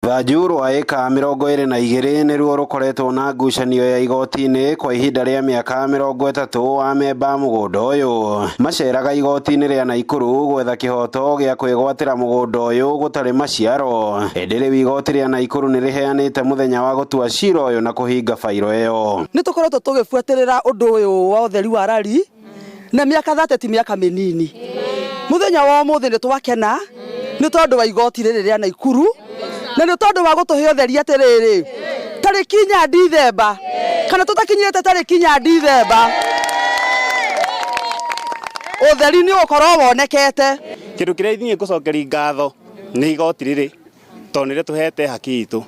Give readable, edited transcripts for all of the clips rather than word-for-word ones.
Rũthanju rwa ĩka 22 nĩruo rũkoretwo na ngucanio ya igoti-inĩ kwa ihinda rĩa mĩaka 30. Amemba a mũgũnda ũyũ maceraga igoti-inĩ rĩa Naikuru gwetha kĩhoto gĩa kwĩgwatĩra mũgũnda ũyũ gũtarĩ maciaro. Ĩndĩ rĩu igoti rĩa Naikuru nĩ rĩheanĩte mũthenya wa gũtua cira ũyũ na kũhinga bairo ĩyo. Nĩ tũkoretwo tũgĩbuatĩrĩra ũndũ ũyũ wa ũtheri wa rari na mĩaka 30 ti mĩaka mĩnini. Mũthenya wa ũmũthĩ nĩ twakena nĩ tondũ wa igoti rĩrĩ rĩa Naikuru na nĩ tondũ wa gũtũhe ũtheri atĩrĩrĩ, tarĩki 4 Dithemba kana tũtakinyĩte tarĩki 4 Dithemba, ũtheri nĩ ũgũkorwo wonekete. Kĩndũ kĩrĩa ithuĩ ngũcokeria ngatho nĩ igoti rĩrĩ, tondũ nĩ rĩtũhete haki itũ.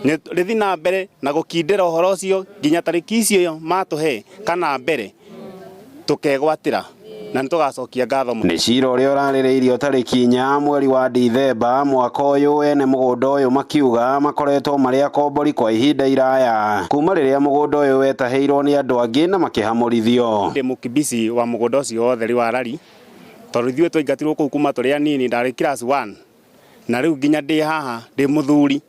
Rĩthiĩ na mbere na gũkindĩra ũhoro ũcio nginya tarĩki icio matũhe kana mbere tũkegwatĩra na nĩ tũgacokia ngatho mũno. Nĩ cira ũrĩa ũrarĩrĩirio tarĩki 4 mweri wa Dithemba mwaka ũyũ, ene mũgũnda ũyũ makiuga makoretwo marĩ akombori kwa ihinda iraya kuma rĩrĩa mũgũnda ũyũ wetahĩirwo nĩ andũ angĩ na makĩhamũrithio. Ndĩ mũkibici wa mũgũnda ũcio wa ũtheri wa rari, tondũ ithuĩ twaingatirwo kũu kuma tũrĩ anini, ndarĩ class 1 na rĩu nginya ndĩ haha ndĩ mũthuri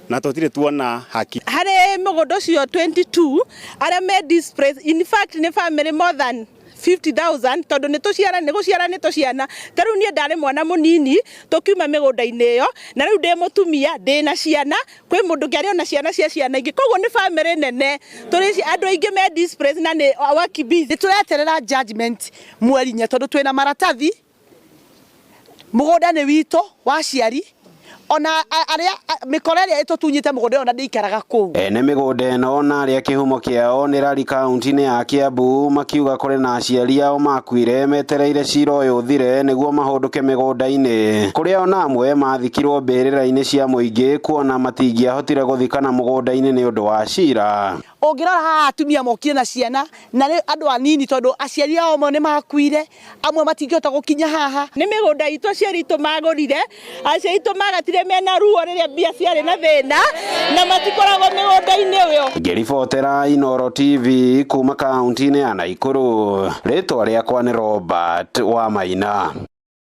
na tũtirĩ tuona haki. Harĩ mũgũnda ũcio 22 arĩa me displaced, in fact nĩ family more than 50,000, tondũ nĩ tũciara nĩ gũciara nĩ tũciana. Ta rĩu niĩ ndarĩ mwana mũnini tũkiuma mĩgũnda-inĩ ĩyo, na rĩu ndĩ mũtumia ndĩ na ciana, kwĩ mũndũ ũngĩ arĩ ona ciana cia ciana ingĩ, koguo nĩ family nene tũrĩ andũ aingĩ me displaced na nĩ wakimbizi. Nĩ tũreterera judgment mweri 4, tondũ twĩna maratathi, mũgũnda nĩ witũ wa aciari, ona arĩa mĩkora ĩrĩa ĩtũtunyĩte mũgũnda ũyũ ona ndĩikaraga kũu. Ene mĩgũnda ĩno na arĩa kĩhumo kĩao nĩ Rari kaunti-inĩ ya Kiambu makiuga kũrĩ na aciari ao makuire metereire cira ũyũ ũthire nĩguo mahũndũke mĩgũnda-inĩ, kũrĩa ona amwe mathikirwo mbĩrĩra-inĩ cia mũingĩ kuona matingĩahotire gũthikana mũgũnda-inĩ nĩ ũndũ wa cira. Ũngĩrora haha atumia mokire na ciana na rĩu andũ anini, tondũ aciari ao amwe nĩ makuire, amwe matingĩhota gũkinya haha. Nĩ mĩgũnda itũ aciari aitũ magũrire, aciari aitũ magatire mena ruo rĩrĩa mbia ciarĩ na thĩna, na matikoragwo mĩgũnda-inĩ ũyũ. Ngĩribotera Inooro TV kuma kaunti-inĩ ya Naikuru, rĩtwa rĩakwa nĩ Robert Wamaina.